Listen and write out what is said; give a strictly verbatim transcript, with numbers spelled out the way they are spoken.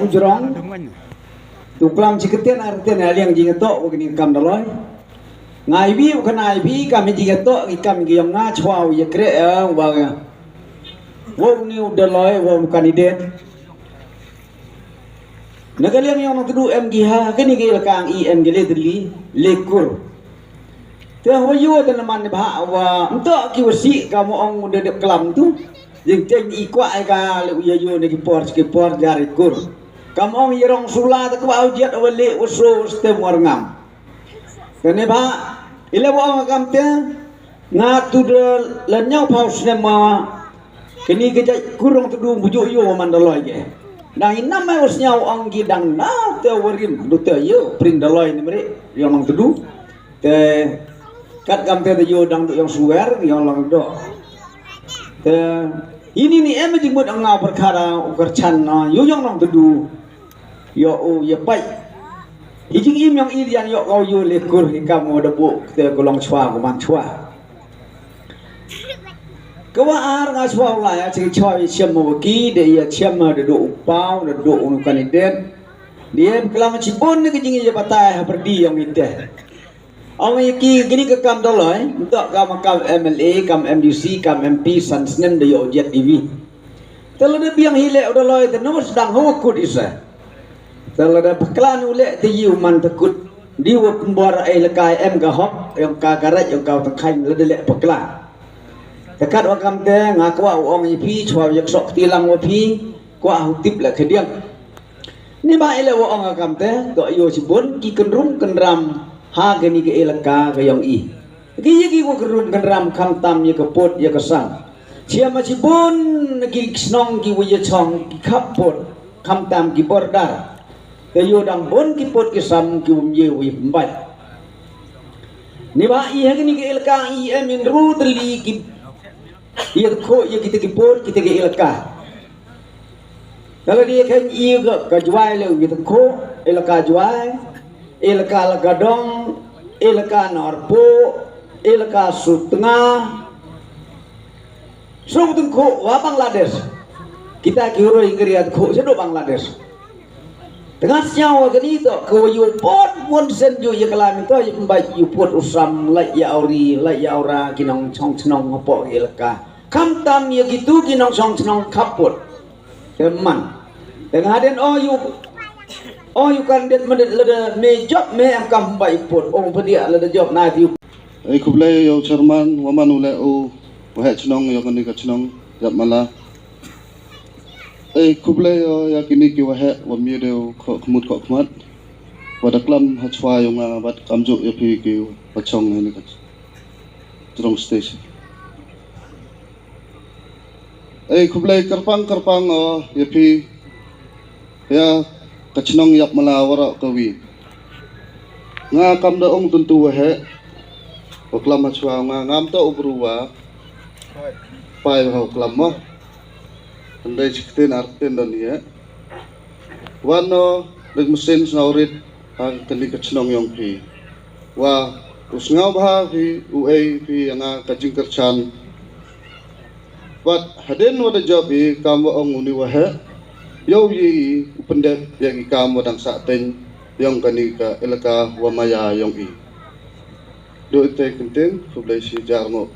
Jrong. Tu klam chi ktien ar ktien ïa liang jingïatoh wa kani ka kam Dolloi. Nga ai wi u khana ai wi kam jingïatoh ki kam ki yong nga chwa u ïa kreh ïa wa. Wa uni u Dolloi wa u candidate. Na ka liang yong Nongtdu em ki ha kani ka ïalaka i em ki le tylli le kur. Te wa ïoh te naman ne bha wa mto ki wa si ka mo ong u da dep klam tu. Jing teng i kwah ai ka le u ïa ïoh ne ki por ki por jar i kur. Ka mo ong i rong sula te kwah u jiat wa le wa so stem war ngam. Te ne bha i le wa ong kam te nga tu de la ñiaw phaw snem ma kani ka jait kur Nongtdu bu ju ïoh wa man Dolloi ke. Dang i nam ai wa sñiaw ong ki dang na te wa rim du te ïoh prin Dolloi ne mri yong Nongtdu. Te kat kam te da ïoh dang du yong suwer yong Langdoh. Te ini ni em jingmut ong nga berkara u kyrchan na ïoh yong Nongtdu. Ïoh u ïa pai. Hi jingim yong i dian ïoh kau ïoh le kur hi kam u da bu te ku long chwa ku man chwa. Ka wa ar nga chwa u la ïa chi chwa ïa chem wa ki de ïa chem da du u pau da du u candidate. Dia klam chi bun ne ka jing ïa batai ha perdi yong i te. Ong ïa ki kini ka kam Dolloi, ntok kam kam M L A, kam M D C, kam M P, san snem da ïoh jet iwi. Te lada biang hi leh u Dolloi te nus dang ho kut isa. Te lada paklan u leh te ïu man te kut. Di wa pembor ai lekai em ka hok, yong ka karat, yong ka tengkhain lada leh paklan. Te kat wa kam te nga kwah u ong ïa phi, chwa ïa ksok tilang wa phi, kwah u tip leh kediang. Ni ba ile wa ong akam te to ïoh chibun ki kynrum kynram ha kani ka elaka ka yong i. Ki ye ki wa kynrum kynram khamtam ye ka pot ye ka sang. Chia ma chibun ki snong ki wa ye chong ki khap pot khamtam ki bordar. Ka ïoh dang bun ki pot ki sam ki wa ye wa ye pembai. Ni ba i ha kani ka elaka i em in ru teli ki ye ko ye kita ki pot kita ki elaka. Kalau dia kan i ka, ka Jwai le wi tengko, elaka Jwai, elaka Lakadong, elaka Norpo, elaka Sutnga. Sru tengko wa Bangladesh. Kita ki huroi ngeriat ko sedo Bangladesh. Tengah siaw kani to ko yu pot pun sen ju ye kalam to ye pembai yu pot usam lai ya ori lai ya ora kinong chong chnong hapo elaka. Khamtam ye kitu kinong chong chnong khapot. Teman. Tengah den o yu o yu kan det medet lada me jop me am kam bai pot ong pedia lada jop na yu. Ei khublei ïa u chairman wa man u leh u waheh chnong ïa kani ka chnong Yapmala. Ei khublei ïa kini ki waheh wa mih de u khoh khmut khoh khmat wa da klam ha chwa ïa nga bad kamjuk ïa phi ki wa chong ïa ni ka Jrong station. Ei khublei kyrpang kyrpang o ïa phi ïa ka chnong Yapmala waroh kawi. Nga kam da ong tuntu waheh wa klam ha chwa nga ngam ta u bru wa pai wa klam mo. Tendai chikten arten don ye wan no rik mesin snaurit ha kani ka chnong yong phi. Wa u sngaw bha phi u ei phi ïa nga ka jingkyrchan. Wat hadien wa da jop i kam wa ong uni waheh yow ye i u pendep ïa ki kam wa dang sah teng yong kani ka elaka wa maya yong i. Do ite kenten khublei shi jar ngo.